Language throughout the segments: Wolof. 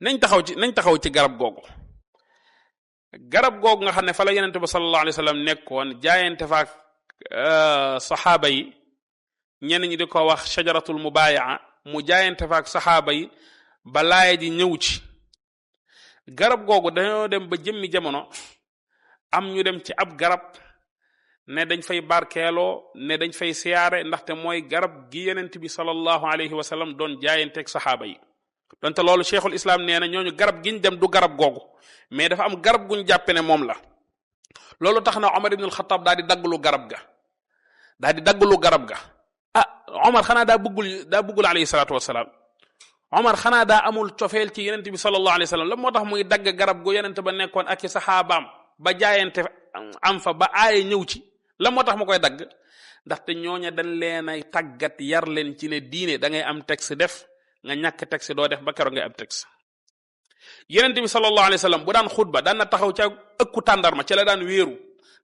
nañ taxaw ci garab googu nga xam ne fa la yonent bi sallallahu alayhi wa sallam nekkoon jaayante faak saxaaba yi ñenn ñi di ko wax shajaratul mubayaa mu jaayante faak saxaaba yi ba laaya ji ñëw ci garab googu dañoo dem ba jëmmi jamono am ñu dem ci ab garab ne dañ fay barkeeloo ne dañ fay siyaare ndaxte mooy garab gi yonent bi sallallahu alayhi wa sallam doon jaayanteeg saxaaba yi donte loolu cheikhul islam nee na ñooñu garab giñ dem du garab googu mais dafa am garab guñ jàppe ne moom la loolu tax na Omar ibn al-Khattab daal di dagglu garab ga Omar xanaa daa bëggul alayhi salaatu wasalaam Omar xanaa daa amul cofeel ci yonent bi sallallahu alayhi wa sallam la moo tax muy dagg garab gu yonent ba nekkoon ak i saxaabaam ba jaayante am fa ba aaye ñëw ci la moo tax ma koy dagg ndaxte ñooña dañ leen ay tàggat yar leen ci ne diine da ngay am texte def nga ñàkk texte doo def ba keroog ngay am texte yonent bi sallallahu alayhi wa sallam bu daan xutba daan na taxaw ca ëkku tàndarma ci la daan wéeru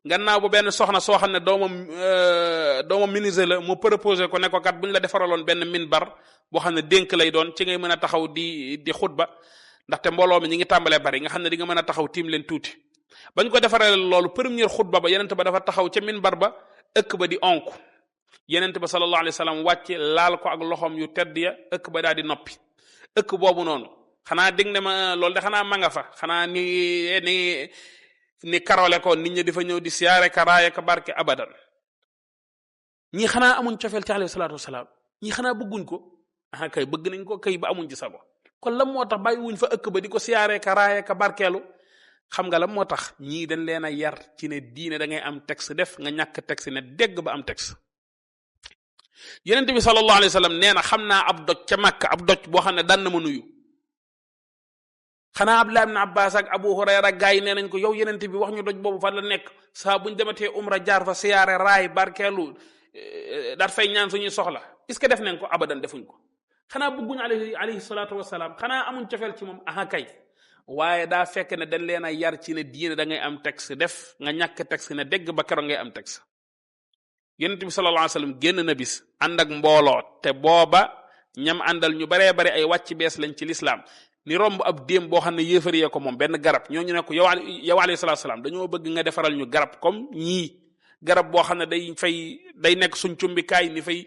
gannaaw bu benn soxna soo xam ne doomam ministre la mu proposé ko ne ko kat bu ñu la defaraloon benn minbar boo xam ne dénk lay doon ci ngay mën a taxaw di xutba ndaxte mbooloo mi ñi ngi tàmbalee bari nga xam ne di nga mën a taxaw tiim leen tuuti bañ ko defaree loolu première xutba ba yonent ba dafa taxaw ca minbar ba ëkk ba di onk yonent ba sallallahu alayhi wa sallam wàcce laal ko ak loxoom yu tedd ya ëkk ba daal di noppi ëkk boobu noonu xanaa dégg ne ma loolu de xanaa ma nga fa xanaa ni karole ko nit ñi di fa ñëw di siyaare ka raaya ka barke abadan ñii xanaa amuñ cofeel ci alayhi salaatu wasalaam ñii xanaa bëgguñ ko kay bëgg nañ ko kay ba amuñ ci sago kon lam moo tax bàyyiwuñ fa ëkk ba di ko siyaare ka raaya ka barkeelu xam nga lam moo tax ñii dañ leen a yar ci ne diine da ngay am texte def nga ñàkk texte ne dégg ba am texte yonent bi sallallahu alayhi wa sallam nee na xam naa ab doj ca Makka ab doj boo xam ne daan na ma nuyu xanaa Abdullah ibn Abbas ak Abu Hurayra gaay nee nañ ko yow yonent bi wax ñu doj boobu fan la nekk saa buñ dematee umra jaar fa siyaare raay barkeelu daat fay ñaan suñuy soxla est-ce que def nañ ko abadan defuñ ko xanaa bëgguñ alayhi salaatu wasalaam xanaa amuñ cofeel ci moom kay waaye daa fekk ne dañ leen a yar ci ne diine da ngay am texte def nga ñàkk texte ne dégg ba keroog ngay am texte yonent bi sallallahu alayhi wasallam génn na bis ànd ak mbooloo te booba ñam àndal ñu baree bari ay wàcc bees lañ ci lislaam ni romb ab déem boo xam ne yéefar yee ko moom benn garab ñooñu ne ko yow alayhi salaatu wasalaam dañoo bëgg nga defaral ñu garab comme ñii garab boo xam ne day nekk suñ cumbikaay ni fay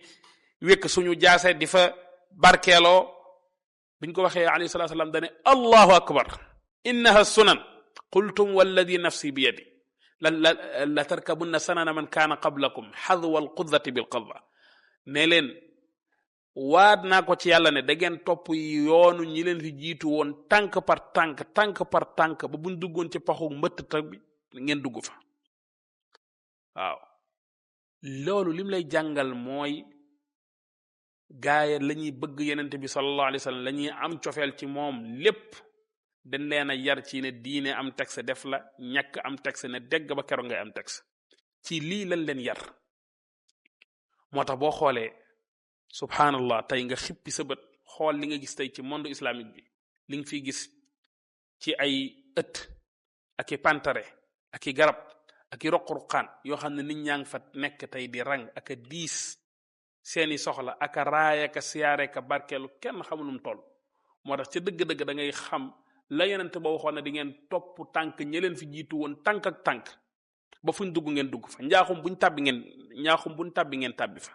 wékk suñu jaase di fa barkeeloo biñ ko waxee alayhi salaatu wasalaam dane allahu akbar innaha sunan qultum walladi nafsi bi yadi la tarkabunna sanana man kaana qablakum xadwa alquddati bilqadda ne leen waat naa ko ci yàlla ne da ngeen topp yoonu ñi leen fi jiitu woon tànk par tànk ba buñ duggoon ci paxu mbëtt ta bi ngeen dugg fa waaw loolu lim lay jàngal mooy gaaya la ñuy bëgg yenent bi sallallahu alayhi wa sallam la ñuy am cofeel ci moom lépp dañ leen a yar ci ne diine am texte def la ñàkk am texte ne dégg ba keroog ngay am texte ci lii lañ leen yar moo tax boo xoolee subhanallah tey nga xippi sa bët xool li nga gis tey ci monde islamique bi li nga fiy gis ci ay ëtt ak i pantare ak i garab ak i roq-ruqaan yoo xam ne nit ñaa ngi fa nekk tey di rang ak a diis seeni soxla ak a raaya ak a siyaare ak a barkeelu kenn xamulum toll moo tax ca dëgg-dëgg da ngay xam la yonent ba waxoon ne di ngeen topp tànk ñi leen fi jiitu woon tànk ak tànk ba fuñ dugg ngeen dugg fa njaaxum buñ tàbbi ngeen tàbbi fa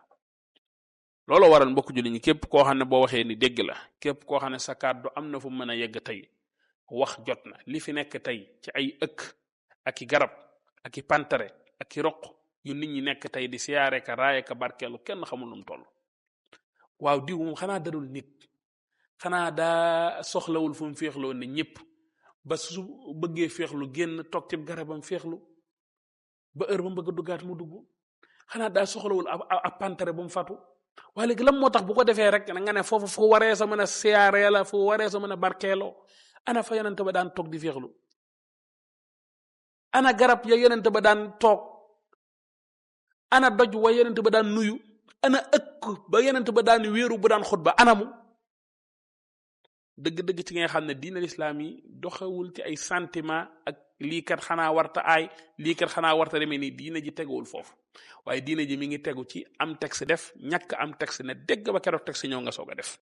loolu waral mbokk julli ñi képp koo xam ne boo waxee ni dégg la képp koo xam ne sa kàddu am na fu mën a yegg tey wax jot na li fi nekk tey ci ay ëkk ak i garab ak i pantare ak i roq yu nit ñi nekk tey di siyaare ka raaye ka barkeelu kenn xamul lu mu toll waaw diw moom xanaa dadul nit xanaa daa soxlawul fu mu féexloo ne ñëpp ba su bëggee féexlu génn toog ci garabam féexlu ba heure ba mu bëgg a duggaat mu dugg xanaa daa soxlawul ab pantare bu mu fatu waaye léegi lan moo tax bu ko defee rek nga ne foofu fu waree sa mën a siyaaree la fu waree sa mën a barkeeloo ana fa yonent ba daan toog di féexlu ana garab ya yonent ba daan toog ana doj wa yonent ba daan nuyu ana ëkk ba yonent ba daan wéeru bu daan xutba anamu dëgg-dëgg ci nga xam ne diine lislaam yi doxewul ci ay sentiment ak lii kat xanaa warta aay lii kat xanaa warta demee nii diine ji teguwul foofu waaye diine ji mi ngi tegu ci am texte def ñàkk am texte ne dégg ba keroog texte ñëw nga soog a def